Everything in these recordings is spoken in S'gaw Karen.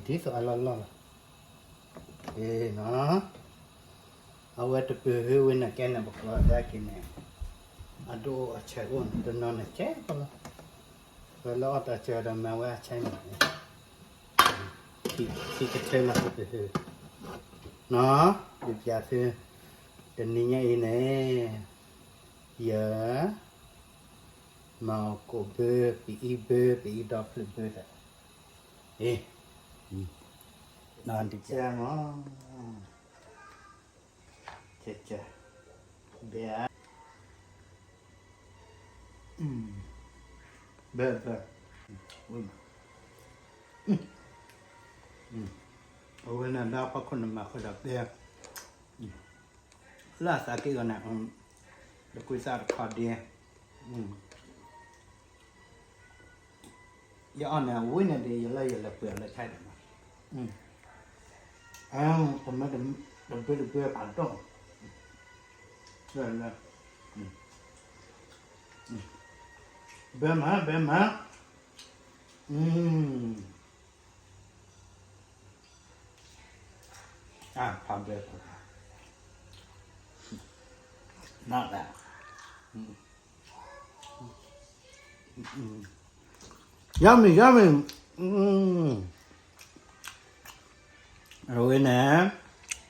ဒ်သိးအလီၢ်လီၢ်လီၤ. အ့ၣ်နီၤ, အဝဲတပၢၤဟုဝဲန့ၣ်ကဲန့ၣ် ပကျီသးက့ၤန့ၣ်, အဒိၣ်အဆဲးအိၣ်န့ၣ် တနီၤန့ၣ်ကဲကလီၤ, ဝဲလၢအီၣ်တၢ်စၢၤဒီးမၤဝဲအဆဲးန့ၣ်, ခံကထၢလီၤတပၢၤဟု, နီၤ, ယပျးသု, တနံၤညါအံၤန့ၣ်, ယ မၤကိးဘၢ ပအံဘၢ ပအံဒီဖျၢၣ်ဘၢသး, အ့ၣ်, နီၤ, တကဲမး, ကဲကဲ, ဘဲ, ဘဲဘဲ, အဝဲန့ၣ်လၢအဖီခိၣ်န့ၣ်မၤဃုာ်ဒီးဘဲ, လၢအသးက့ၢ်ဂီၤန့ၣ်, တကွံသးတခီဒ့, ယအီၣ်န့ၣ် ဝံၤန့ၣ်ဒီးယလၢယလဲၤပှ့ၤအီၤလၢခဲအံၤန့ၣ်မး, တမ့ၢ်တဘၢတဘၢဖးဒိၣ်, ဘဲမး ဘဲမး, အဖးဘဲ, နၢ်, yummy yummy, အဝဲန့ၣ်,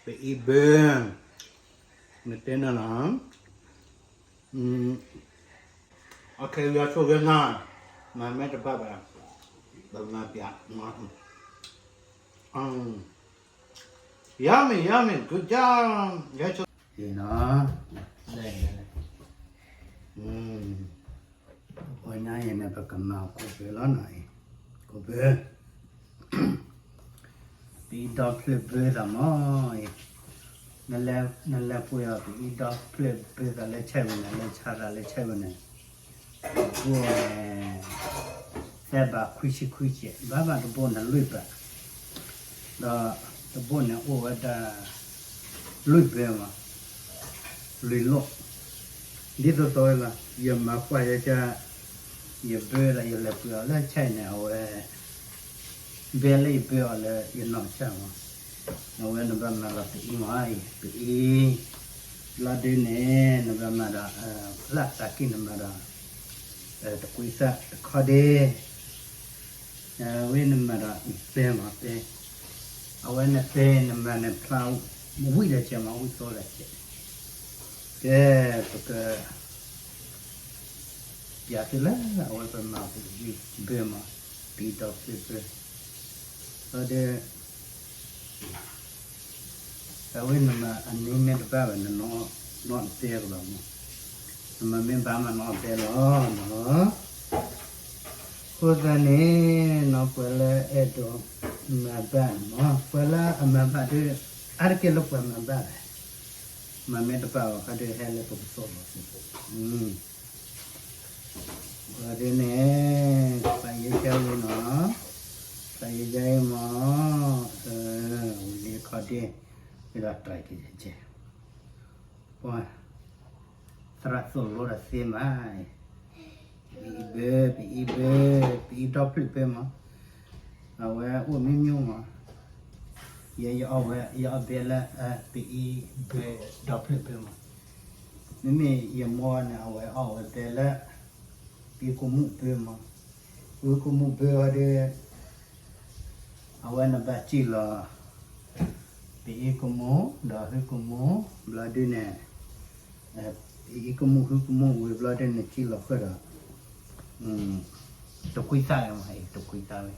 ပအံဘၢ, နတဲနၤလီၤ, အခဲအံၤယဆိၣ်ဂ့ၤနၤ, မၤမ့ၢ်တဘၣ်ဘၣ်, ပမၤပျး, yummy yummy, good job, ယဆိၣ်ဂ့ၤနၤ, အဝဲညါအံၤန့ၣ် ပကမၤကိးဘၢလီၤနီၤအံၤ, ကိးဘၢ ပအံဒီဖျၢၣ်ဘၢသးမးအံၤ, နလဲၤပှ့ၤအီၤ ပအံဒီဖျၢၣ်ဘၢသးလၢဆဲးဝဲန့ၣ် လၢဆါသးလၢဆဲးဝဲန့ၣ်, တဘိန့ၣ်, သၢဘးခွံဆံခွံစဲး ဘၣ်ဘၣ်တဘိန့ၣ်လွံၢ်ဘး, ဒီးတဘိန့ၣ်အိၣ်ဝဲဒၣ် လွံၢ်ဘၢမး, လွံၢ်လိၣ်, ဒ်သိးသိးဝဲလီၤ ယမၤကွၢ်ယဲက ယဘၢဒီးယလဲၤပှ့ၤအီၤလၢဆဲးန့ၣ် အဝဲ ဘဲလၢယဘၢအီၤလၢယနီၢ်ကစၢ်မး, အဝဲနဘၣ်မၤလီၤပအံမးအံၤ ပအံ, လီၤဒုန့ၣ် နဘၣ်မၤဒီး, လၢသးကံၢ်နမၤဒီး, တကွံသးတခီဒ့, ဝဲနမၤဒီးပဲမးပဲ, အဝဲန့ၣ်ပဲနမၤန့ၣ်ဖျါ, ဝံၣ်ဒီးကဲမးဝံၣ်သိလၢကဲ, ကဲ, ပက ပျးသုလၢအဝဲပမၤပအံဘၢမး, ပအံဒီဖျၢၣ်ဘၢ, ဒီး အဝဲနမၤအနံၤမ့ၢ်တဘၣ်ဘၣ် နနီၢ်နီၢ်တဲကလီၤမး, နမၤမ့ၢ်ဘၣ်မးနီၢ်တဲလီၤနီၤ, အဃိသတးန့ၣ် နီၢ်ပှၤလၢအဲၣ်ဒိးမၤဘၣ်န့ၣ်မး ပှၤလၢအမၤဘၣ်ဒီး အါတက့ၢ်လၢပှၤမၤဘၣ်လဲၣ်, မၤမ့ၢ်တဘၣ်ဘၣ်ဃီဒီးဟဲလၢပကသိၣ်လီၤသ့, အဃိဒ်န့ၣ်, သးယဲကဲဝံၤနီၤ, သးယဲကဲအံၤမး, ဝံၤလံခီဒ့, ဝံၤဒီးတၢ်ကဲကဲ, ပှၤ, သရၣ်သိၣ်လိဒီးသ့မး, ပအံဘၢ, ပအံဘၢ, ပအံဒီဖျၢၣ်ဘၢမး, အဝဲအိၣ်မ့ၢ်မ့ၢ်မး, ယဲယအီၣ်ဝဲ ယအီၣ်ဘဲလၢ ပအံဘၢဒီဖျၢၣ်ဘၢမး, မ့မ့ၢ်ယမိၢ်န့ၣ် အဝဲအီၣ်ဝဲဘဲလၢ ပအံကမူၣ်ဘၢမး, ပအံကမူၣ်ဘၢဝဲဒီး အဝဲနဘၣ်စံၣ်လီၤ ပအံကမူၣ် ဒီးဟုကမူၣ် ဘျီဒုန့ၣ်, ပအံကမူၣ်ဟုကမူၣ်ဝံၤဘျီဒုန့ၣ် စံၣ်လီၤဃုာ်ဒီး တကွံသၣ်ဝဲမး တကွံသၣ်ဝဲ,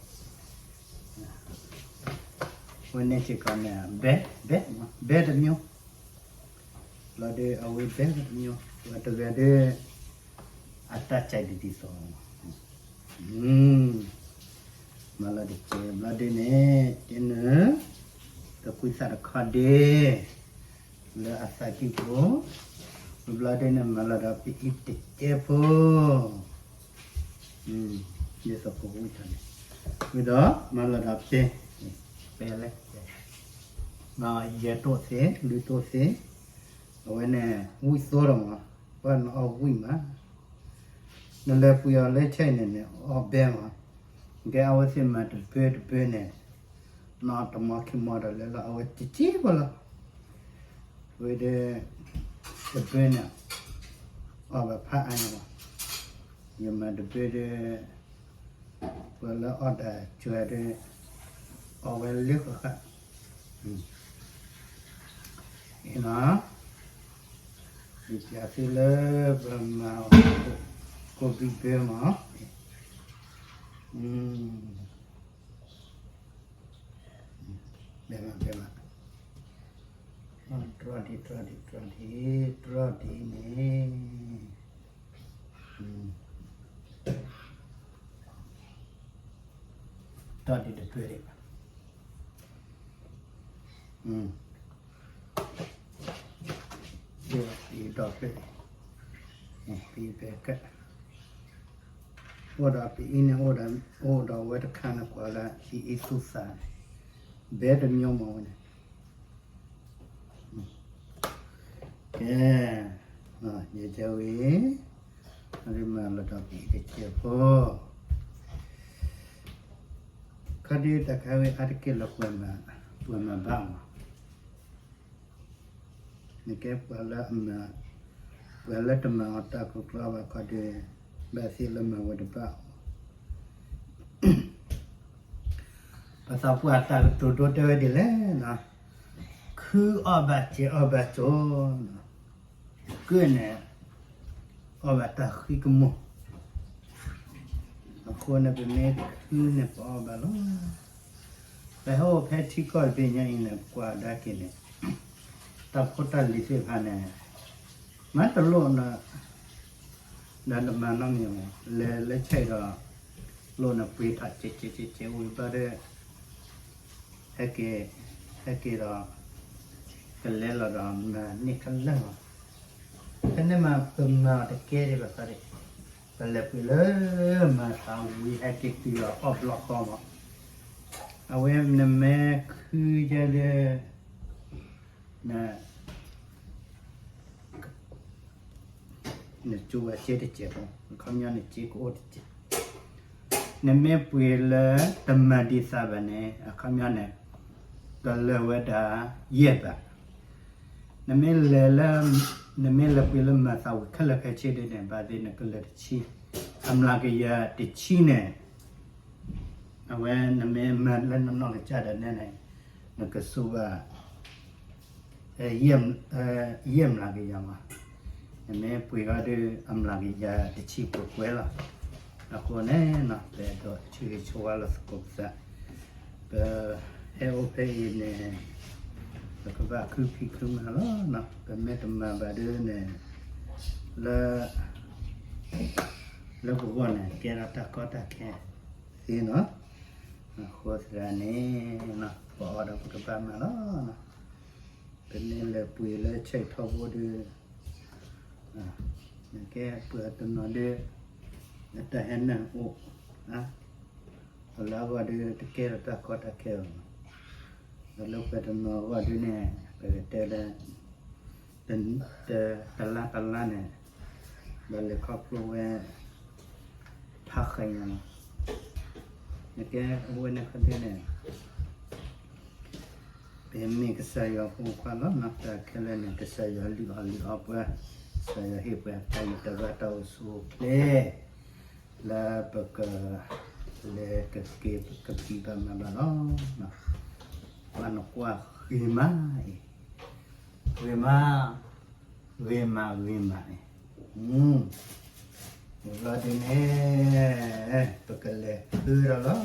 ဝဲန့ၣ်စ့ၢ်ကီးန့ၣ် ဘဲ, ဘဲ, ဘဲတမျိုး, ဘျီဒုအဝဲဘဲတမျိုး, ဝဲတဂၤဒု အတၢ်ကဲဒ်သိး မၤလီၤတကဲ ဘျီဒုန့ၣ် ကဲနုာ် တကွံသၣ်တခီဒ့ လၢအသးကံၢ်ဖိ, ဘျီဒုန့ၣ် မၤလီၤဒီးပအံတကဲဖိ, ဒ်သိးကဝံၣ်တၢ်န့ၣ်, ဝံၤဒီးမၤလီၤဒီးပဲ, ပဲလဲၣ်, ယဲၢ်တိၢ်သ့ လွံၢ်တိၢ်သ့, အဝဲန့ၣ် ဝံၣ်သိဒီးမး, ပှၤနအီၣ်ဝံၣ်မး နလဲၤပှ့ၤအီၤလၢဆဲးန့ၣ်န့ၣ် အီၣ်ဘဲမး, ကဲအဝဲသ့ၣ်မၤတဘၢတဘၢန့ၣ်, နီၢ်တမီခံမီဒီးလဲၤလီၤ အဝဲကက့ၤဖိလီၤ. ဝဲဒီး တဘ့ၣ်န့ၣ် အီၣ်ဘၣ်ဖးအါညါလီၤ. ယမၤတဘ့ၣ်ဒီး ပှၤလၢအီၣ်တၢ်စှၤဒီး အီၣ်ဝဲလၢဃၣ်ဃၣ် အံၤနီၤ ယပျးသုလၢပမၤ ကိးဘံဘၢမး ဘဲမး ဘဲမး တြီဒံး တြီဒံး တြီဒံး တြီဒံးန့ၣ် တြီဒံးတဖျၢၣ်ဒံး ဒီးပဒီဖျၢၣ် ပဖဲက အိၣ်ဒီးပအံၤန့ၣ် အိၣ်ဒီးဝဲတခါန့ၣ် ကွၢ်လၢ ပအံသူသးန့ၣ် ဘဲတမံၤမ့ၢ်ဝဲန့ၣ် ကဲ ယကဝံၤ အရမၤလီၤဒီးပအံတကဲးဖိ ခီဒုတၢ်ခါဝဲအါတက့ၢ်လၢ ပှၤမၤဘၣ်မး နကဲပှၤလၢအမၤ ပှၤလၢတမၤအီၤတၢ်ကကျီဘၣ်ခီဒု ဘၣ်သ့ၣ်လၢမၤဝဲတဘၣ်အီၤ ပသးပှၢ်တၢ်ကတိၤဒိတဲဝဲဒ်လဲၣ်, ခုအီၣ်ဘၣ်စဲးအီၣ်ဘၣ်စိ, ကၢၢ်န့ၣ် အီၣ်ဘၣ်တၢ်ဃံကမိၣ်, အဃိန့ၣ် ပမ့ၢ်ခုန့ၣ် ပအီၣ်ဘၣ်လီၤ. ပဟဲအိၣ်ဖဲထံကီၢ်တဘ့ၣ်ညါအံၤန့ၣ် ပကွၢ်ကဒါက့ၤန့ၣ် တၢ်ဖိတၢ်လံၤသ့ၣ်တဖၣ်န့ၣ် မၤတလိၣ်န့ၣ် ဒီးတမၤနီတမံၤမး လဲၤလၢဆဲးဒီး လိၣ်န့ၣ်ပှ့ၤထီၣ်ကဲးကဲးကဲးကဲးဝံၤဘျီဒီး ဟဲက့ၤ ဟဲက့ၤဒီး ကလဲၤလီၤဒီးမၤန့ၢ်ခဲလၢာ်လီၤ. ဖဲန့ၣ်မးပမၤအီၤတကဲဒံးဘၣ်သးဒံး, ပလဲၤပှ့ၤလၢမၤသးဝံၤ ဟဲက့ၤတုၤဒီးအီၣ်ဘျီဃီမး, အဝဲနမ့ၢ်ခုယဲဒီး န နကၠိဝဲစ့တစဲးဖိ, အခီပညီနစ့ကအိၣ်တစဲး, နမ့ၢ်ပှ့ၤလၢတမၤဒံးသးဘၣ်န့ၣ် အခီပညီန့ၣ် ကလၢာ်ဝဲဒၣ်ယဲၢ်ဘး, နမ့ၢ်လဲၤလၢ နမ့ၢ်လဲၤပှ့ၤလၢမၤသးဝံၤခဲလၢာ်ခဲဆ့ဒ်န့ၣ် ဘၣ်သ့ၣ်နကလၢာ်တဆံ, အမျးကယၤတဆံန့ၣ် အဝဲနမ့ၢ်မၤလၢနနီၢ်ကစၢ်ဒၣ်နဲန့ၣ် နကစိာ်ဘၣ် ယဲၢ်မျးကယၤမး, နမ့ၢ်ပှ့ၤဃီဒီး အမျးကယၤတဆံပှဲၤပှဲၤလီၤ. အဃိန့ၣ် ပအဲၣ်ဒိးဆၢဂ့ၤဆၢဝါလိာ်သကိးပသး, ပဟဲအိၣ်ဖဲအံၤန့ၣ် ပကဘၣ်ခုဖံးခုမၤလီၤ. ပမ့ၢ်တမၤဘၣ်ဒ်န့ၣ် လၢ လၢပဂီၢ်န့ၣ် ကဲထီၣ်တၢ်ကီတၢ်ခဲသ့နီၤ. အဃိသတးန့ၣ် ပအီၣ်ဒီးပကဘၣ်မၤလီၤ. ပမ့ၢ်လဲၤပှ့ၤလၢဆဲးထီဘိဒီး နကဲပှၤတနီၤဒီး အတၢ်ဟဲနၢ်အိၣ် လၢအဂီၢ်ဒီးတကဲထီၣ်တၢ်ကီတၢ်ခဲဘၣ်မး, ဒီးလၢပှၤတနီၤအဂီၢ်ဒ်န့ၣ် ပကတဲလၢ တလါတလါန့ၣ် ဘၣ်လဲၤခီဖျိဝဲ ဖးဃဲညါလီၤ. နကဲအဝဲန့ၣ်ခီဒ်န့ၣ် ပမ့ၢ်ကစၢ်ယွၤဖိခွါလီၤ. တၢ်ခဲလၢာ်န့ၣ် ကစၢ်ယွၤလုၢ်အီၣ်လုၢ်အီပှၤ, ကစၢ်ယွၤဟ့ၣ်ပှၤတၢ်ဂံၢ်တၢ်ဘါတၢ်အိၣ်ဆူၣ်အိၣ်ချ့ လၢပက လဲၤကက့ၤကဖံးဘၣ်မၤဘၣ်လီၤ. ပှၤနကွၢ်ဂ့ၤမးအံၤ, ဂ့ၤမး, ဂ့ၤမးဂ့ၤမးအံၤ, လီၤဒ်န့ၣ် ပကလဲၤဃုဒီးလီၤ.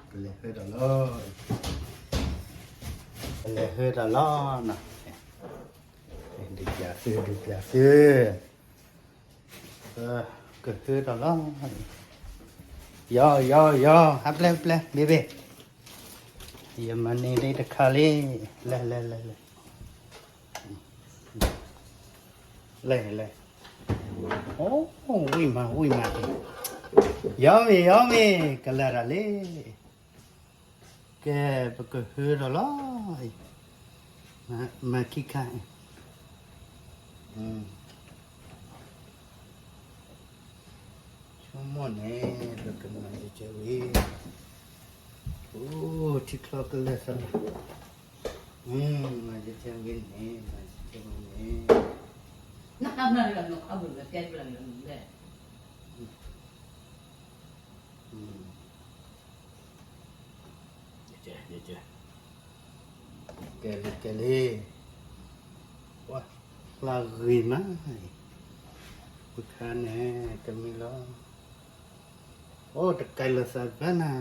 ပလဲၤဃုဒီးလီၤ, ပလဲၤဃုဒီးလီၤ. ဒုးပျးသု ဒုးပျးသု, ကဃုဒီးလီၤ. ယီၤ ယီၤ ယီၤ ဟးပျဲၢ် ပျဲၢ် ဘ့ၣ်ဘ့ၣ်, ယမၤန့ၢ်ဒ်တခါလံ, လဲၤ လဲၤ လဲၤ လဲၤ, လဲၤ လဲၤ, အိ ဝံၣ်မး ဝံၣ်မး, ယီၤမ့ၢ် ယီၤမ့ၢ် ကလၢ်တၢ်လံ. ကဲ ပကဃုဒီးလီၤ, မၤခံခါအံၤ, ဆိကမိၣ် န့ၣ် ပကမၤယကဲဝံၤ, အိၣ်ထံချီကလၢာ်သးလီၤ, မၤယကဲဝံၤန့ၣ် မၤယကဲဝံၤန့ၣ်, နၢ်ကမၣ်လၢနခီဘၣ်ကဲဘျီလၢနလဲၣ်, ကဲလံ ကဲလံ, ပှၤဖျါဂ့ၤမး, ပခါန့ၣ် တမံၤလီၤ, အိၣ်တကဲလၢသးဘၣ်နၤ,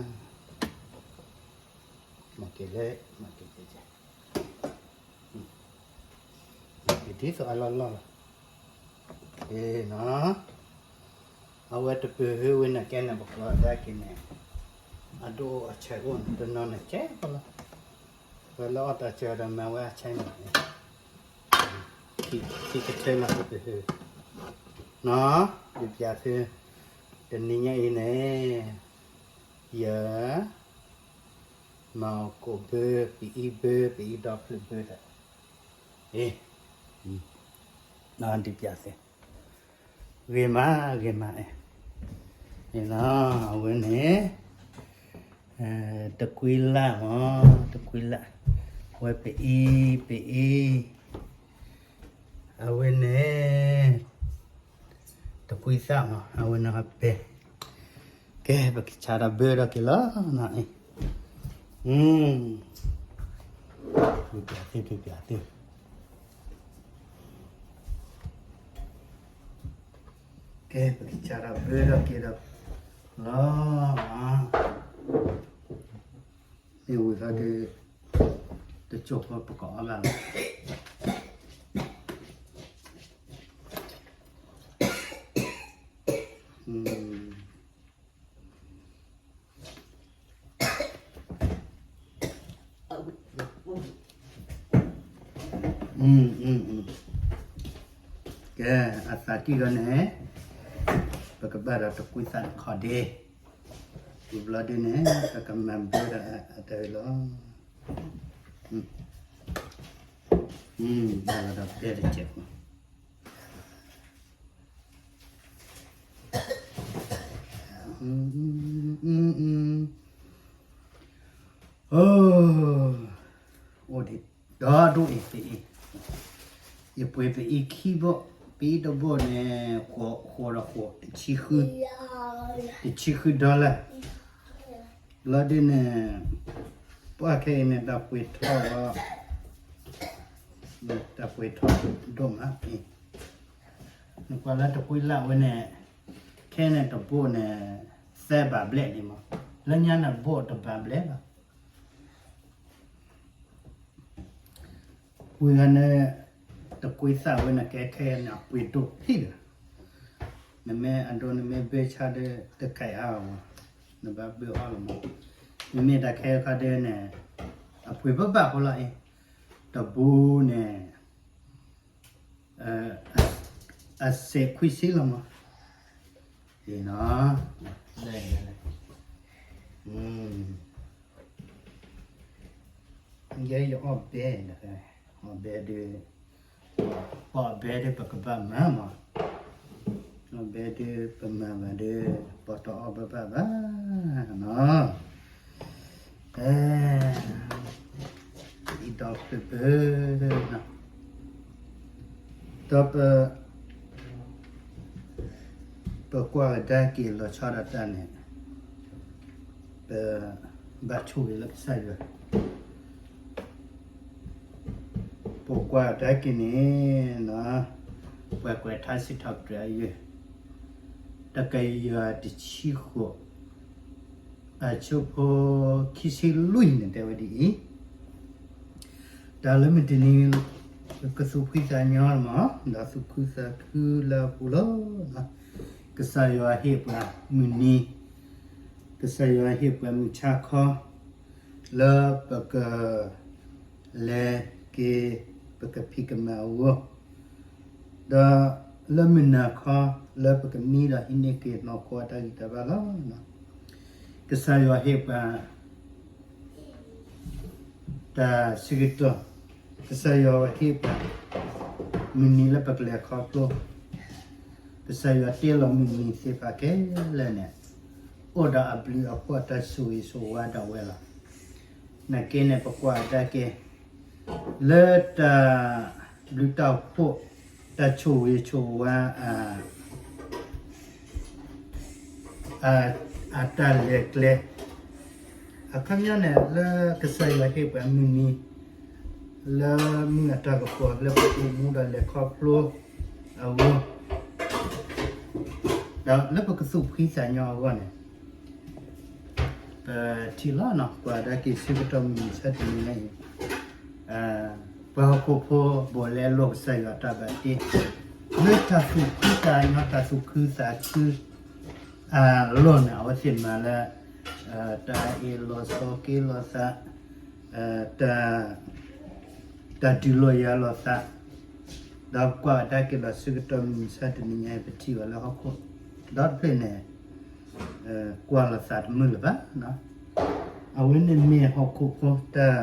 မၤက့ၤလဲၣ်, မၤက့ၤကဲကဲ, မၤက့ၤဒ်သိးအလီၢ်လီၢ်လီၤ, နီၤ, အဝဲတပၢၤဟုဝဲန့ၣ်ကဲန့ၣ် ပကျီဒၣ်က့ၤန့ၣ်, အဒိၣ်အဆၢအိၣ်န့ၣ် တနီၤန့ၣ်ကဲကီလီၤ, ဝဲလၢအီၣ်တၢ်စၢၤဒီးမၤဝဲအဆၢန့ၣ်, ခံကထၢလီၤပပၢၤဟု, နီၤ, ယပျးသု, တနံၤညါအံၤန့ၣ်, ယ မၤကိးဘၢ ပအံၤဘၢ ပအံၤဒီဖျၢၣ်ဘၢဒီး, အ့, ဒ်ပျးသ့, ဂ့ၤမး ဂ့ၤမး, အဝဲန့ၣ်, တကွံလၢ်မး, တကွံလၢ်, ဝဲပအံၤ ပအံၤ, အဝဲန့ၣ် တကွံသၣ်မး အဝဲန့ၣ်ပဲ, ကဲ ပကဆါဒီးဘၢထီၣ်က့ၤလီၤ, အ့, ပျးသ့ ပျးသ့, ကဲ ပကဆါဒီးဘၢထီၣ်က့ၤဒီးလီၤ, မ့ၢ်ဝံၤခီဒီး, တစိၢ်ဖိပကအီၣ်ဘၣ်လီၤ. ကဲ, အသးကံၢ်ဂီၤန့ၣ်, ပကဘၣ်ဒီးတကွံသၣ်တခီဒ့, ဝံၤဘျီဒ်န့ၣ် ပကမၤဘၢဒီးအတၢ်အၢလီၤ. ဘၣ်လီၤဒီးဘဲတကဲးဖိ အိၣ်ဒံးဒီဒိၣ်အံၤပအံၤ, ယပှ့ၤပအံၤခံဘိၣ်, ပအံၤတဘိၣ်န့ၣ် ဃိး, ဃိးဒီးဃိး, တဆံဃု, တဆံဃု dollar, ဘျီဒ်န့ၣ်, ပှၤခဲအံၤန့ၣ် တၢ်ပှ့ၤထီၣ်လီၤ, တၢ်ပှ့ၤထီၣ်ဒိၣ်မးအံၤ, နကွၢ်လၢတကွံလၢ်ဝဲန့ၣ်, ခဲန့ၣ်တဘိၣ်န့ၣ်, သၢဘးဘျဲၣ်န့ၣ်မး, လၢညါန့ၣ်ဘိၣ်တဘးဘျဲၣ်လီၤ. ဝံၤဂၤန့ၣ်, တကွံသၣ်ဝဲန့ၣ်ကဲခဲအံၤန့ၣ် အပှ့ၤဒိၣ်ဖံးလီၤ. နမ့ၢ်အဒိ နမ့ၢ်ဘၢဆါဒီးတကဲးအါအီၤ, နဘၣ်ဘၢအီၤလီၤမး. မ့မ့ၢ်တၢ်ခဲခီဒ်န့ၣ်, အပှ့ၤဘၣ်ဘၣ်ဖိလီၤအံၤ, တဘိန့ၣ် အစဲးခွံဆံလီၤမး, နီၤ, ယဲယအီၣ်ဘဲ, အီၣ်ဘဲဒုး, ပအီၣ်ဘဲဒုးပကဘၣ်မၤမး, အီၣ်ဘဲဒုးပမၤဘၣ်ဒီး, ပတအီၣ်ဘၣ်ဘၣ်ဘၣ်, နီၤ. အံၤဒီးဖျၢၣ်ဘၢ, ဒီးပ, ပကွၢ်ကဒါက့ၤလီၤဆီဒၣ်တၢ်န့ၣ်, ပဘၣ်ဆိၣ်ဂ့ၤလၢကစၢ်ယွၤ, ပကွၢ်ကဒါက့ၤန့ၣ်, ပှၤကွဲးထါစံးထီၣ်ပတြၢၤအယုၢ်, တကယၤတဆံဃိး, အဆၢဖိခံဆံလွံၢ်န့ၣ်တဲဝဲဒ်အံၤ, တၢ်လၢမုၢ်တနံၤ, ကသူၣ်ဖှံသးညီမး, ဒီးသူၣ်ခုသးခုလၢအပူၤလီၤ. ကစၢ်ယွၤဟ့ၣ်ပှၤမုၢ်နံၤ, ကစၢ်ယွၤဟ့ၣ်ပှၤမုၢ်ဆါခီ, လၢပက, လဲၤက့ၤ, ပကဖံးကမၤအဂီၢ်, ဒီးလၢမုၢ်နၤခီ, လၢပကမံဒီးဟံးန့ၢ်က့ၤနီၢ်ခိအတၢ်ဂံၢ်တၢ်ဘါလီၤ. ကစၢ်ယွၤဟ့ၣ်ပှၤ တၢ်ဆၢကတီၢ်, ကစၢ်ယွၤဟ့ၣ်ပှၤ, မုၢ်နံၤလၢပကလဲၤခီဖျိ, ကစၢ်ယွၤတ့လီၤမုၢ်နံၤသ့ၣ်တဖၣ်ခဲလၢာ်န့ၣ် အိၣ်ဒီးအဘျုးအဖှိၣ်အတၢ်ဆိၣ်ဂ့ၤဆိၣ်ဝါဒၣ်ဝဲလီၤ. နာ်က့န့ၣ် ပကွၢ်ကဒါက့ၤ လၢတၢ်ဘျုးတၢ်ဖှိၣ် တၢ်ဆိၣ်ဂ့ၤဆိၣ်ဝါ အ အတၢ်လဲၤကျဲ အခီပညီန့ၣ် လၢကစၢ်ယွၤဟ့ၣ်ပှၤမုၢ်နံၤ လၢမုၢ်အတၢ်ကပီၤ လၢပအိၣ်မူဒီးလဲၤခီဖျိအဂီၢ် ဒီးလၢပကသူၣ်ဖှံသးညီအဂီၢ်န့ၣ် ပထံၣ်လီၤနီၤ ကွၢ်ကဒါက့ၤဆၢကတီၢ်မုၢ်မဆါတနံၤညါအံၤ ပှၤဟီၣ်ခိၣ်ဖိ ဘူးလဲလိာ်ကစၢ်ယွၤတၢ်ဘၣ်တ့ လၢတၢ်သူၣ်ဖှံသးညီ တၢ်သူၣ်ခုသးခု အလီၢ်န့ၣ် အဝဲသ့ၣ်မၤလၢ တၢ်အ့ၣ်လိာ်ဆိးက့လိာ်သး တၢ် တၢ်ဒုးလိာ်ယၤလိာ်သး ဒီးကွၢ်ကဒါက့ၤလီၤဆၢကတီၢ်မုၢ်မဆါတနံၤညါအံၤ ပထံၣ်ဘၣ်လၢဟီၣ်ခိၣ်ဒီတဖျၢၣ်န့ၣ် ကွၢ်လိာ်သးတမုာ်လၢၤဘၣ်. အဝဲန့ၣ်မ့ၢ်ဟီၣ်ခိၣ်ဖိတၢ်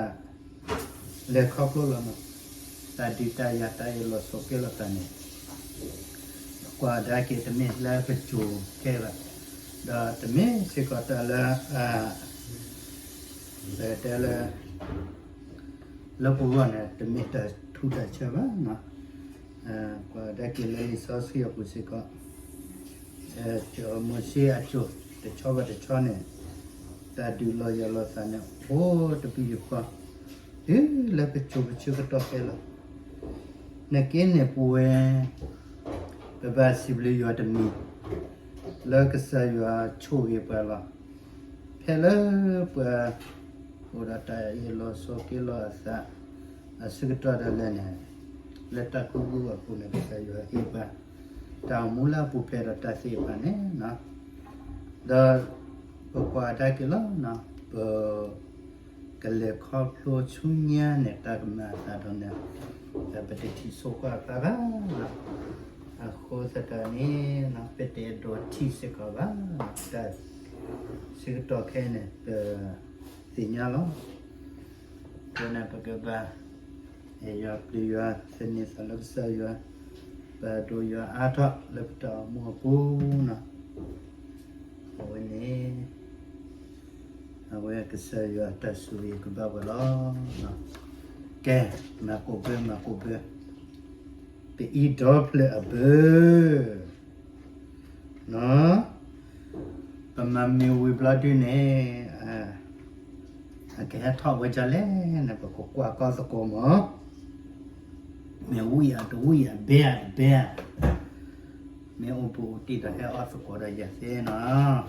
လဲၤခီဖျိလီၤနီၤ တၢ်ဒုးတၢ်ယၤ တၢ်အ့ၣ်လိာ်ဆိးက့လိာ်သးန့ၣ် ကွၢ်ကဒါက့ၤတမ့ၢ်လၢပစိၤခဲဘၣ် ဒီးတမ့ၢ်စ့ၢ်ကီးတၢ်လၢ ပတဲလၢ လၢပဂီၢ်န့ၣ် တမ့ၢ်တၢ်ထူးတၢ်ဆၢဘၣ်နီၤ. ကွၢ်ကဒါက့ၤလၢလံာ်စီဆှံအပူၤစ့ၢ်ကီး မိၤၡ့အစိၤတဆီဘၣ်တဆီန့ၣ် တၢ်ဒုးလိာ်ယၤလိာ်သးန့ၣ် အိၣ်တပံၤယဃီ တုၤလၢပစိၤပဆၢကတီၢ်ခဲလၢာ် နာ်က့န့ၣ်ပဝဲ ပဘၣ်စံးဘျုးယွၤတမံၤ လၢကစၢ်ယွၤဆိၣ်ဂ့ၤပှၤလီၤ. ဖဲလၢပှၤ အိၣ်ဒီးတၢ်အ့ၣ်လိာ်ဆိးက့လိာ်အသး အဆၢကတီၢ်ဒၣ်လဲာ်န့ၣ် လၢတၢ်ကူၣ်ဘၣ်ကူၣ်သ့အပူၤန့ၣ် ကစၢ်ယွၤဟ့ၣ်ပှၤ တၢ်အိၣ်မူလၢအပူၤဖျဲးဒီးတၢ်သ့ၣ်တဖၣ်န့ၣ် ဒီး ပကွၢ်ကဒါက့ၤလီၤ ပ ကလဲၤခီဖျိဆူညါန့ၣ် တၢ်ကမၤအသးဒီးန့ၣ် ပတထံၣ်ဆိကွၢ်အကျါဘၣ်. အဃိသတးန့ၣ် ပတအဲၣ်ဒိးထံၣ်စ့ၢ်ကီးဘၣ်. တၢ် ဆၢကတီၢ်ခဲအံၤန့ၣ် ပသ့ၣ်ညါလီၤ. အဃိန့ၣ် ပကဘၣ် အဲၣ်ယွၤပျံၤယွၤ သန့ၤသးလၢကစၢ်ယွၤ ပဒိးယွၤအါထီၣ်လၢပတၢ်အိၣ်မူအပူၤန့ၣ် အဝဲန့ၣ် အဝဲကစၢ်ယွၤအတၢ်ဆိၣ်ဂ့ၤကဘၣ်ဝဲလီၤ. ကဲ, မၤကိၣ်ဘၢ မၤကိၣ်ဘၢ, ပအံၤဒီဖျၢၣ်အဘၢ ပမၤမ့ၢ်ဝံၤဘျီဒုန့ၣ် အကဟဲထီၣ်ဝဲဒ်လဲၣ်န့ၣ် ပကကွၢ်ကီသကိးမး, မ့ၢ်ဝံၣ်အတဝံၣ် အဘဲအတဘဲ, မ့ၢ်အိၣ်ဘူးအိၣ်တံၢ်ဒီးဟဲအီၣ်သကိးဒီးယၤသ့နီၤ.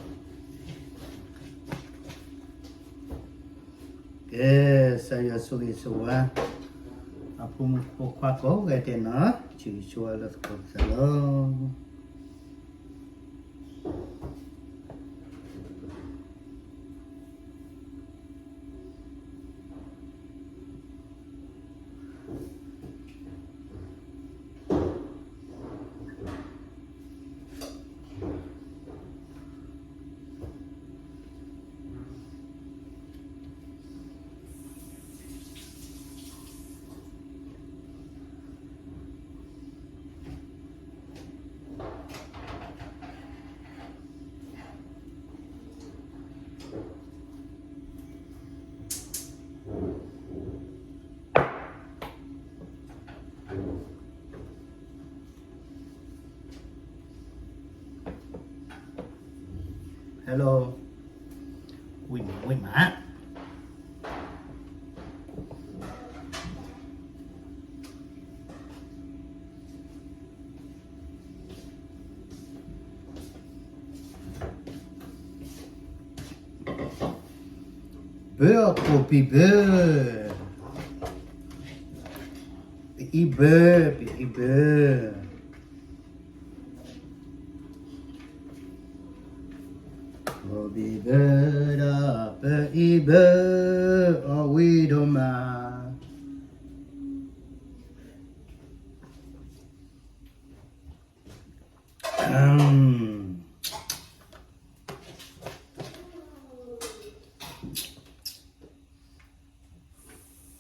ကဲ, ကစၢ်ယွၤဆိၣ်ဂ့ၤဆိၣ်ဝါ အဖိမုၣ်ဖိခွါကိးဂၤဒဲးနီၤ, ဆိၣ်ဂ့ၤဆိၣ်ဝါလၢသကိးပသးလီၤ. Hello, ဝံၣ်မး ဝံၣ်မး. ဘၢအခိၣ်ပံၤဘၢ, ပအံၤဘၢ, ပအံၤဘၢ. ခိၣ်ပံၤဘၢဒီးပအံၤဘၢ အီၣ်ဝံၤဒိၣ်မး.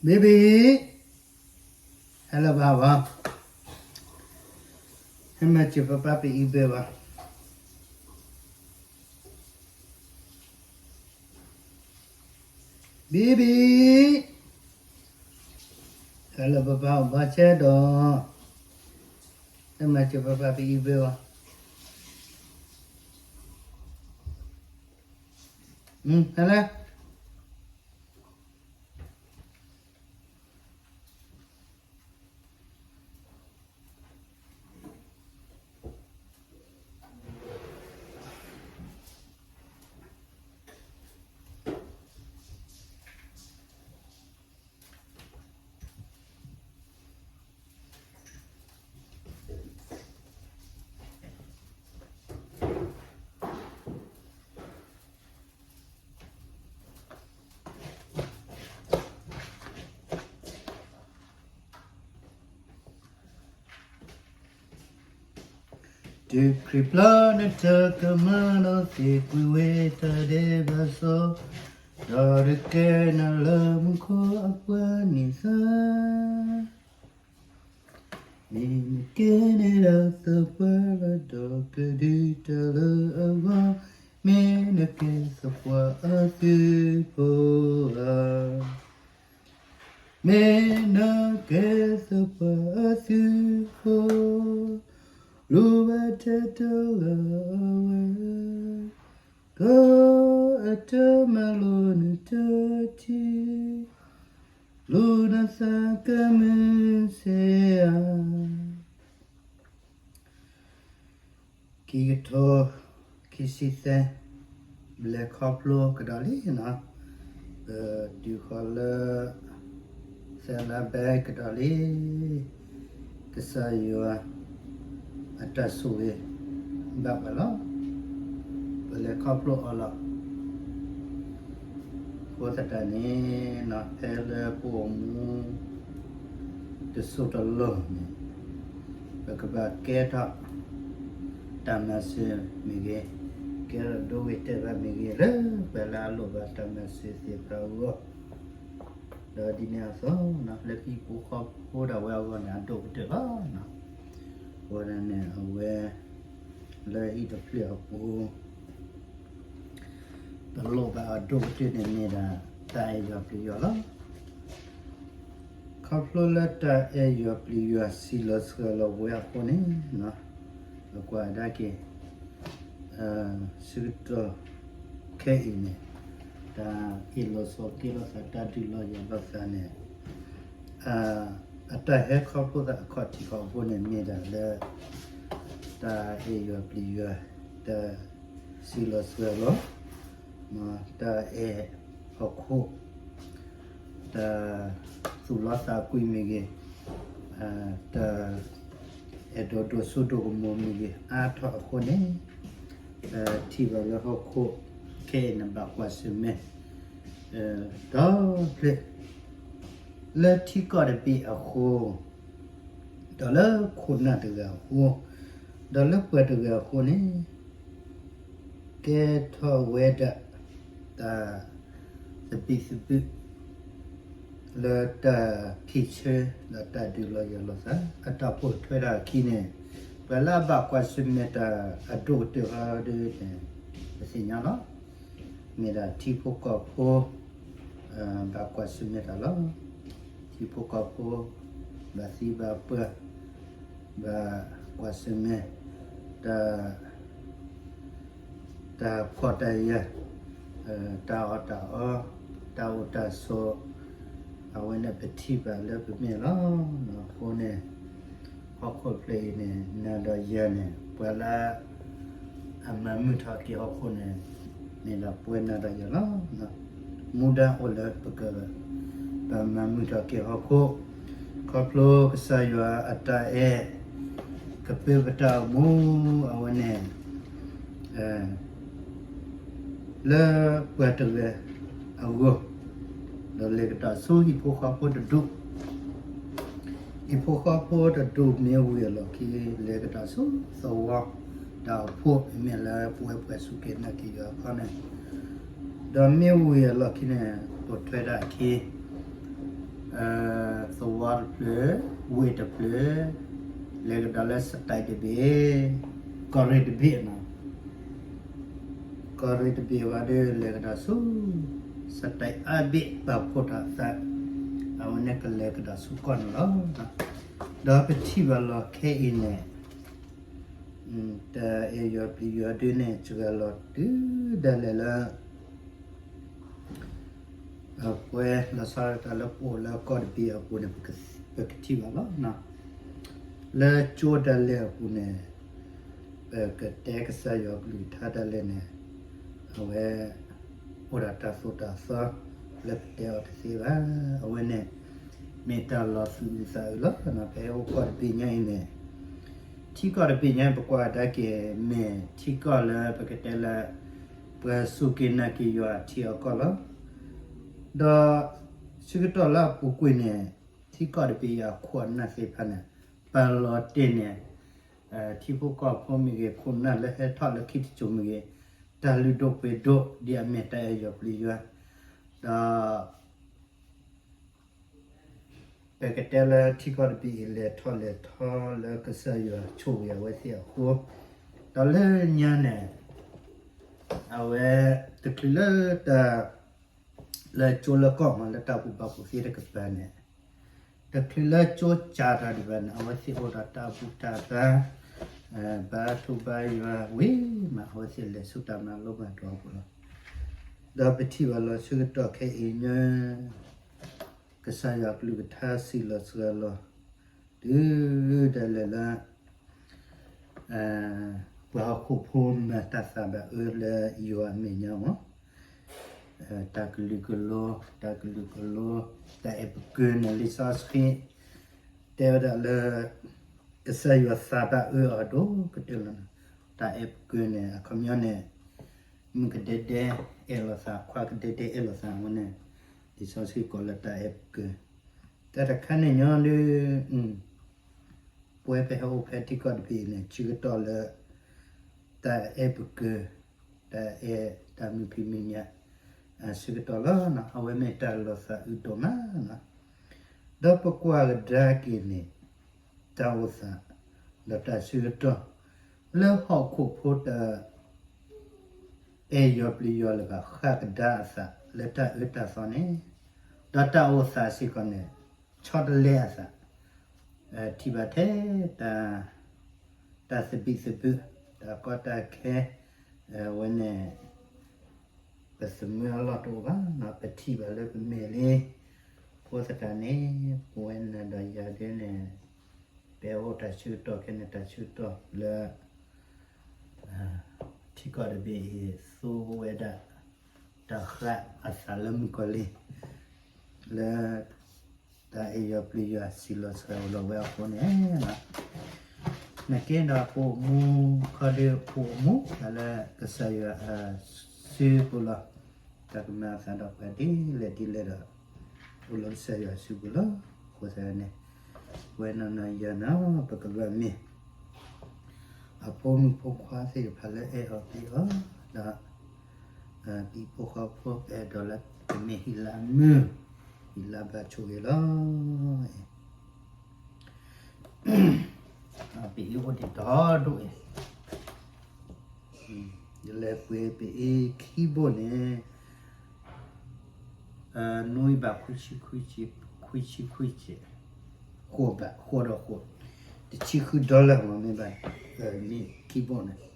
Baby, hello, Baba. မၤစၢၤပၢ်ပၢ်ပအံဘဲဘၣ်. ဘံဘံ, တၢ်လၢပၢ်ပၢ်အိၣ်ဘၣ်ဆဲဒီး, မၤစၢၤပၢ်ပၢ်ပအံဘဲဘၣ်. ဟဲလၢ တုၤခရံာ်ပျၢ်နတၢ်ကမၣ်ဒီးသ့ၣ်ကွံာ်ဝဲတၢ်ဒဲးဘးစီ, ဒီးတကဲနၤလၢမူခိၣ်အပှၤန့ၣ်သၢ မ့ၢ်နကဲန့ၣ်ဒီးသပှၢ်လၢဒီးကဒုးတၢ်လၢအဂီၢ်, မ့ၢ်နကဲသပှၢ်အသုးဖိဧါ. မ့ၢ်နကဲသပှၢ်အသုးဖိ, လူၤဘၣ်ထဲတဂၤအဝဲ, ကအတၢ်မၤလိနတထံၣ်, လူၤနသးကမုာ်စ့ဧါ. ခံကထိခံဆံသၢ, ပလဲၤခီဖျိကဒီးလံနီၤ, ပတုၤဃီၤလၢ သၢလါဘဲကဒီးလံ, ကစၢ်ယွၤအတၢ်ဆိၣ်ဂ့ၤဘၣ်ပှၤလီၤ. ပလဲၤခီဖျိအီၤလီၤ. အဃိသတးန့ၣ်နီၤ, ဖဲလၢပအိၣ်မူ တစိၢ်တလီၢ်န့ၣ်, ပကဘၣ်ကဲထီၣ်တၢ်မၤစၢၤမ့ၢ်ဂ့ၤ, ကဲထီၣ်ဒိဂ့ၤတဲာ်ဘၣ်မ့ၢ်ဂ့ၤ, လၢပှၤလၢအလိၣ်ဘၣ်တၢ်မၤစၢၤသ့ၣ်တဖၣ်အဂီၢ်, ဒီးဒ်န့ၣ်အသိး, လၢဟံၣ်ဖိဃီဖိဒၣ်ဝဲအဂီၢ်န့ၣ် အဒိၣ်ကတၢၢ်လီၤ. အဃိန့ၣ် အဝဲ လၢဟံၣ်တဖျၢၣ်အပူၤ ပလိၣ်ဘၣ်အဒိၣ်ကတၢၢ်န့ၣ်မ့ၢ်ဒၣ် တၢ်အဲၣ်ယွၤပျံၤယွၤလီၤ. ခီဖျိလၢတၢ်အဲၣ်ယွၤပျံၤယွၤ စံးလီၤစှၤလီၤဝဲအဃိန့ၣ်, ပကွၢ်ကဒါက့ၤ ဆၢကတီၢ်ခဲအံၤန့ၣ်, တၢ်အ့ၣ်လိာ်ဆိးက့လိာ်သး တၢ်ဒုးလီၤယၤလိာ်သးန့ၣ်, အတၢ်ဟဲခီဖျိသးအခီၣ်ထံးခီၣ်ဘိန့ၣ် မ့ၢ်ဒၣ်လၢ တၢ်အဲၣ်ယွၤပျံၤယွၤ, တၢ်စံးလီၤစှၤလီၤ, တၢ်အဲၣ်ဟီၣ်ခိၣ်, တၢ်သူၣ်လီသးကွံမ့ၢ်ဂ့ၤ, တၢ်အဲၣ်ဒိးဒိးစိဒိးကမီၤမ့ၢ်ဂ့ၤ အါထီၣ်အဃိန့ၣ်, ပထံၣ်ဘၣ်လၢဟီၣ်ခိၣ်ခဲအံၤန့ၣ် ဘၣ်ကွၢ်ဆၢၣ်မဲာ် ဒီဖျၢၣ် လၢထံကီၢ်တဘ့ၣ်အဃိ, ဒီးလၢခိၣ်နၢ်တဂၤအဃိ, ဒီးလၢပှၤတဂၤအဃိန့ၣ်, ကဲထီၣ်ဝဲဒၣ် တၢ်သဘံၣ်သဘုၣ် လၢတၢ်ဖံးဆၢ ဒီးတၢ်ဒုးလီၤယၤလိာ်သး အတၢ်ပိာ်ထွဲတၢ်အခံန့ၣ်, ပှၤလၢအဘၣ်ကွၢ်ဆၢၣ်မဲာ်တၢ်အဒိၣ်ကတၢၢ်ဟီဒ်န့ၣ် ပသ့ၣ်ညါလီၤ. မ့ၢ်ဒၣ်ထံဖိကီၢ်ဖိ ဘၣ်ကွၢ်ဆၢၣ်မဲာ်တၢ်လီၤ. ထံဖိကီၢ်ဖိ ဘၣ်သံဘၣ်ပှၢ် ဘၣ်ကွၢ်ဆၢၣ်မဲာ် တၢ် တၢ်ဖှီၣ်တၢ်ယာ်, တၢ်အီၣ်တၢ်အီ, တၢ်အိၣ်တၢ်ဆိး, အဝဲန့ၣ်ပထံၣ်ဘၣ်လၢပမဲာ်လီၤ. အဃိန့ၣ် ဟီၣ်ခိၣ်ဖျၢၣ်အံၤန့ၣ် နၤဒီးယၤန့ၣ် ပှၤလၢ အမၤမုာ်ထီၣ်က့ၤဟီၣ်ခိၣ်န့ၣ် မ့ၢ်ဒၣ်ပဝဲနၤဒီးယၤလီၤ. မူဒါအိၣ်လၢပက ဘၣ်မၤမုာ်ထီၣ်က့ၤဟီၣ်ခိၣ်, ခီဖျိကစၢ်ယွၤအတၢ်အဲၣ် ကပၢပတၢ်အိၣ်မူအဝဲန့ၣ် လၢပှၤတဂၤအဂီၢ်, ဒီးလဲၤကတၢၢ်ဆူဟံၣ်ဖိဃီဖိတဒူၣ်, ဟံၣ်ဖိဃီဖိတဒူၣ်မ့ၢ်ဝံၤအလီၢ်ခံ လဲၤကတၢၢ်ဆူသဝီတၢ်အိၣ်ဖှိၣ် မ့မ့ၢ်လၢပဝဲပှၤစူၢ်က့ၤနာ်က့ၤယွၤအခီန့ၣ်, ဒီးမ့ၢ်ဝံၤအလီၢ်ခံန့ၣ် ပိာ်ထွဲဒၣ်အခံ သဝီတဖျၢၣ်, ဝ့ၢ်တဖျၢၣ်, လဲၤကဒီးလၢ state တဘ့ၣ်, ကီၢ်ရ့ၣ်တဘ့ၣ်နီၤ, ကီၢ်ရ့ၣ်တဘ့ၣ်ဝဲဒီး လဲၤကဒီးဆူ state အါဘ့ၣ် ပာ်ဖှိၣ်ထီၣ်အသး, အဝဲန့ၣ်ကလဲၤကဒီးဆူကီၢ်န့ၣ်လီၤ. ဒီးပထံၣ်ဘၣ်လီၤခဲအံၤန့ၣ် တၢ်အဲၣ်ယွၤပျံၤယွၤဒုန့ၣ် စှၤလီၤတုၤဒၣ်လဲာ်လၢ အပှဲၤလီၤဆီဒၣ်တၢ်လၢပအိၣ်လၢကီၢ်တဘ့ၣ်အပူၤန့ၣ် ပကထံၣ်ဘၣ်လီၤ. လၢကၠိဒၣ်လဲာ်အပူၤန့ၣ် ပကတဲကစၢ်ယွၤကလုၢ်ကထါဒၣ်လဲာ်န့ၣ် အဝဲ အိၣ်ဒီးတၢ်သိၣ်တၢ်သီလၢပတဲအီၤတသ့ဘၣ်. အဝဲန့ၣ် မ့ၢ်တၢ်လီၤသူၣ်အုးသးအုးလီၤ. ပဟဲအိၣ်ကီၢ်တဘ့ၣ်ညါအံၤန့ၣ် ထံကီၢ်တဘ့ၣ်ညါ ပကွၢ်ကဒါက့ၤ မ့ၢ်ထံကီၢ်လၢပကတဲလၢ ပှၤစူၢ်က့ၤနာ်က့ၤယွၤအထံအကီၢ်လီၤ. ဒီးဆၢကတီၢ်လၢအပူၤကွံာ်န့ၣ် ထံကီၢ်တဘ့ၣ်အံၤအခိၣ်အနၢ်သ့ၣ်တဖၣ်န့ၣ် ပာ်လီၤတ့ၢ်န့ၣ် ထံဖိကီၢ်ဖိမ့ၢ်ဂ့ၤ, ခိၣ်နၢ်လၢဟဲထီၣ်လၢခံတစိၤမ့ၢ်ဂ့ၤ, တၢ်လုၢ်ဒိၣ်ပှ့ၤဒိၣ် ဒ်အမ့ၢ်တၢ်အဲၣ်ယွၤပျံၤယွၤ, ဒီး ပကတဲလၢထံကီၢ်တဘ့ၣ်အံၤ လဲၤထီၣ်လဲၤထီလၢကစၢ်ယွၤဆိၣ်ဂ့ၤအဝဲသ့ၣ်အဃိ, ဒီးလၢညါန့ၣ် အဝဲ တချုးလၢတၢ် လၢကၠိလၢကီၢ်မး လၢတၢ်ဘူၣ်ဘါပူၤသ့တကပၤန့ၣ်, တချုးလၢကၠိကၢ်တၢ်ဒံးဘၣ်န့ၣ် အဝဲသ့ၣ်အိၣ်ဒီးတၢ်ဘူၣ်တၢ်ဘါ, ဘါထုဘါယွၤဝံၤမး အဝဲသ့ၣ်လဲၤဆူတၢ်မၤလိမၤဒိးအပူၤလီၤ. ဒီးပထံၣ်ဘၣ်လီၤဆၢကတီၢ်ခဲအံၤန့ၣ် ကစၢ်ယွၤကလုၢ်ကထါစံးလီၤစှၤလီၤ တုၤဒၣ်လဲာ်လၢ ပှၤဟီၣ်ခိၣ်ဖိမၤတၢ်သးဘၣ်အၢလၢယွၤအမဲာ်ညါမး, တၢ်ကလုာ်ကလိ, တၢ်ကလုာ်ကလိ, တၢ်အဲၣ်ပကၢန့ၣ် လံာ်စီဆှံ တဲဝဲဒၣ်လၢ ကစၢ်ယွၤသးဘၣ်အၢအီၤဒိၣ်ကတၢၢ်လီၤ. တၢ်အဲၣ်ပကၢန့ၣ် အခီပညီန့ၣ် မုၣ်ကဒဲဒဲအဲၣ်လိာ်သး, ခွါကဒဲဒဲအဲၣ်လိာ်သးအဃိန့ၣ်, လံာ်စီဆှံကိးလၢတၢ်အဲၣ်ပကၢ, တၢ်တခါန့ၣ်ညီဒီး ပဝဲပဟဲအိၣ်ဖဲထံကီၢ်တဘ့ၣ်အံၤန့ၣ် ဆၢကတီၢ်လၢ တၢ်အဲၣ်ပကၢ, တၢ်အဲၣ်တၢ်မုာ်ဖံးမုာ်ညၣ် ဆၢကတီၢ်လီၤ. အဝဲမ့ၢ်တၢ်လီၤသးအုးဒိၣ်မးလီၤ. ဒီးပကွၢ်ကဒါက့ၤန့ၣ် တၢ်အိၣ်သး ဒီးတၢ်ဆၢကတီၢ် လၢဟီၣ်ခိၣ်ဖိတ အဲၣ်ယွၤပျံၤယွၤလၢၤဘၣ် ဃၣ်ကဒါအသးလၢတၢ်အၢတၢ်သီန့ၣ်, ဒီးတၢ်အိၣ်သးစ့ၢ်ကီးန့ၣ် ဆီတလဲအသး, ထံၣ်ဘၣ်ထဲ တၢ်သဘံၣ်သဘုၣ် တၢ်ကီတၢ်ခဲ ဝဲန့ၣ် ပသမၢအလီၢ်တအိၣ်ဘၣ်, ပထံၣ်ဘၣ်လၢပမဲာ်လံ. အဃိသတးန့ၣ် ပဝဲနၤဒီးယၤဒ်န့ၣ် ပအိၣ်တၢ်ဆၢကတီၢ်ခဲန့ၣ် တၢ်ဆၢကတီၢ်လၢ ထံကီၢ်တဘ့ၣ်အံၤ သူဝဲဒၣ် တၢ်ဃၣ်အသးလၢမုၣ်ကီၤလံၤ လၢ တၢ်အဲၣ်ယွၤပျံၤယွၤ စံးလီၤစှၤလီၤဝဲအဃိန့ၣ်လီၤ. နကဲဒီးပအိၣ်မူ ခီဒီးပအိၣ်မူ တၢ်လၢကစၢ်ယွၤအစုပူၤလီၤ. တၢ်ကမၤအသးဒီးပှၤဒ်လဲၣ်ဒ်လဲၣ်ဒီး အိၣ်လၢကစၢ်ယွၤအစုပူၤလီၤ. အဃိသတးန့ၣ် ပဝဲနၤနၤယၤနီၤ ပကဘၣ်မ့ၢ် အဖိမုၣ်ဖိခွါသ့ၣ်တဖၣ်လၢအဲၣ်အီၤသ့အီၤဒီး ပဟံၣ်ဖိဃီဖိ ပအဲၣ်ဒိးလၢကမ့ၢ်ဟံၣ်လၢအမုာ် ဟံၣ်လၢအဘၣ်ဆိၣ်ဂ့ၤလီၤ. ပအံၤအိၣ်ဒံးဒီဒိၣ်အံၤ, ယလဲၤပှ့ၤပအံၤခံဘိၣ်န့ၣ် နွံဘးခွံဆံခွံဆံ, ခွံဆံခွံဆံ, ဃိးဘး ဃိးဒီးဃိး, တဆံဃု dollar မ့ၢ်ဘၣ်, န့ၣ်ခံဘိၣ်န့ၣ်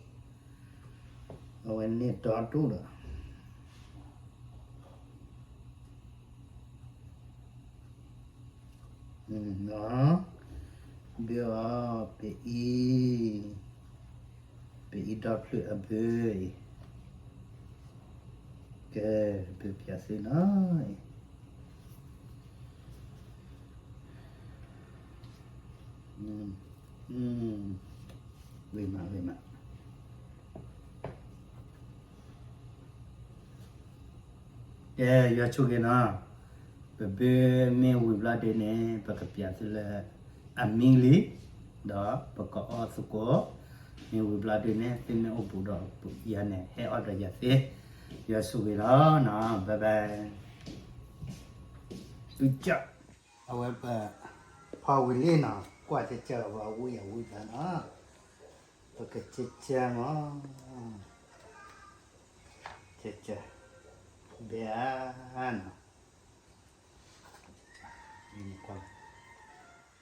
အဝဲန့ၣ်ဒီဒိၣ်ဒီး ဘုအီၤ ပအံၤ, ပအံၤဒီဖျၢၣ်အဘုအံၤ, ကဲ ဘုပျးသုနီၤအံၤ, ဝံၤမး ဝံၤမး ကဲ ယွၤဆိၣ်ဂ့ၤနီၤ, ပဘုမ့ၢ်ဝံၤဘျီဒုန့ၣ် ပကပျးသုလၢ အမံလံ, ဒီးပကအီသကိး, မ့ၢ်ဝံၤဘျီဒုန့ၣ် သုမ့ၢ်အိၣ်ဘူးဒီးယၤန့ၣ် ဟဲအီဒီးယၤသ့, ယွၤဆိၣ်ဂ့ၤလီၤနီၤ, bye bye. အဝဲပ ဖီဝံၤလံနီၤ, ကွၢ်ကကၢပှၤဝံၣ်အဝံၣ်ဘၣ်နီၤ, ပကကကၢမး, ကကၢ, ဘဲဧါနီ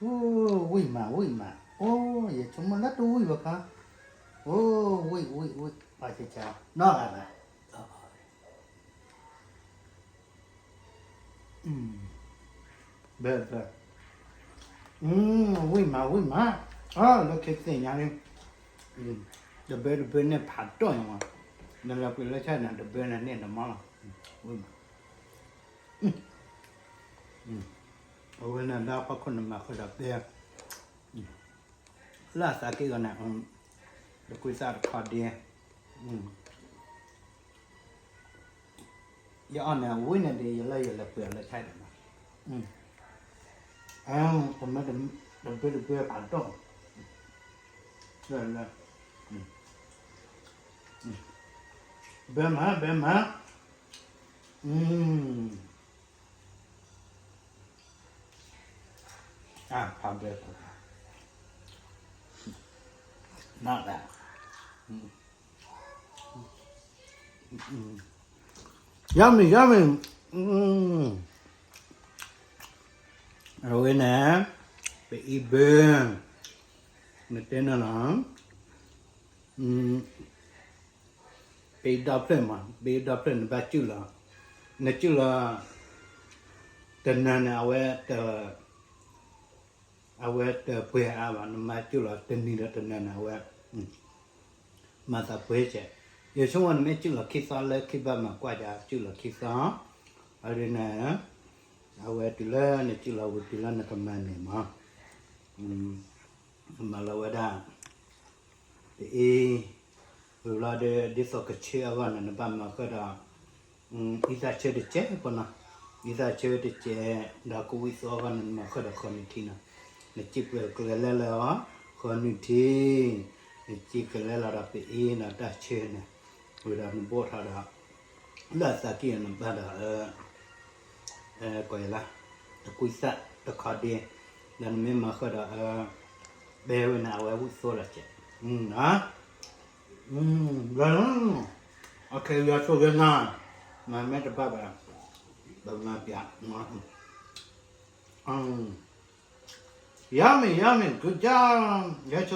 ၤ, အိၣ်ဝံၣ်မး ဝံၣ်မး, အိၣ် ယဆိကမိၣ်လၢတဝံၣ်ဘၣ်ခါ, အိၣ် ဝံၣ် ဝံၣ် ဝံၣ်, ပှၤကကၢနီၤဂၤဘၣ် ဘဲဘဲ, ဝံၣ်မး ဝံၣ်မး, လၢခံသ့ၣ်ညါလံ, တဘဲတဘဲန့ၣ်ဖးဒိၣ်ညါမး, နလဲၤကွံာ်လၢဆၣ်န့ၣ် တဘဲန့ၣ်န့ၢ်တမီလီၤ, ဝံၣ်မး, အဝဲန့ၣ်လၢဟီၣ်ခိၣ်နမၤဃုာ်ဒီးဘဲ, လၢအသးက့ၢ်ဂီၤန့ၣ်, တကွံသၣ်တခီဒ့, ယအီၣ်န့ၣ် အဝံၣ်န့ၣ်ဒ်ယလၢယလဲၤပှ့ၤအီၤလၢဆၣ်ဒၣ်မး, တမ့ၢ်တဘဲတဘဲဖးဒိၣ်, ဘဲမး ဘဲမး, ဖးဘဲ, န Yummy, yummy. အဝဲန့ၣ် ပအံၤဘၢ, နတဲနၤလီၤ, ပအံၤဒီဖျၢၣ်မး, ပအံၤဒီဖျၢၣ်နဘၣ်စုၣ်လီၤ, နစုၣ်လီၤ တနၤန့ၣ် အဝဲ အဝဲတပှဲၤအါဘၣ်, နမၤစုၣ်လီၤတနံၤဒီးတနၤန့ၣ် အဝဲ မၤသးပှဲၤကဲ, ယဆိကမိၣ်နမ့ၢ်စုၣ်လီၤခံသီလၢခံဘၣ်မၤကွၢ်ယၤ စုၣ်လီၤခံသီ, အဒ်န့ၣ် အဝဲတုၤလၢနစုၣ်လီၤဝံၤတုၤလၢနကမၤန့ၣ်မး, မၤလီၤဝဲဒၣ် ပအံၤ, ဝံၤလီၤဒီး ဒ်သိးကဆၢအဂီၢ်န့ၣ် နဘၣ်မၤဃုာ်ဒီး အံသၣ်ဆၢတစဲးဖိနီၤ, အံသၣ်ဆၢတစဲး, ဒီးကဝံၣ်သီအဂီၢ်န့ၣ် နမၤဃုာ်ဒီးဃီနုၢ်ထံနီၤ, နစံၣ်ပှဲၤကလဲၤလဲလၢအီၤ, ဃီနုၢ်ထံ, နစံၣ်ကလဲၤလီၤဒီးပအံၤဒီးတၢ်ဆၢန့ၣ်, ဝံၤဒီးနဘိၣ်ထီၣ်ဒီး လၢအသးကံၢ်အီၤနဘၣ်ဒီး ကီးယလၢ တကွံသၣ်တခီဒ့, ဒီးနမ့ၢ်မၤဃုာ်ဒီး ဘဲဝဲန့ၣ် အဝဲဝံၣ်သိလီၤကဲ, လၢ အခဲယွၤဆိၣ်ဂ့ၤနၤ, မၤမ့ၢ်တဘၣ်ဘၣ်, ပမၤပျး, Yummy, yummy, good job, ယွၤဆိၣ်ဂ့ၤနၤ,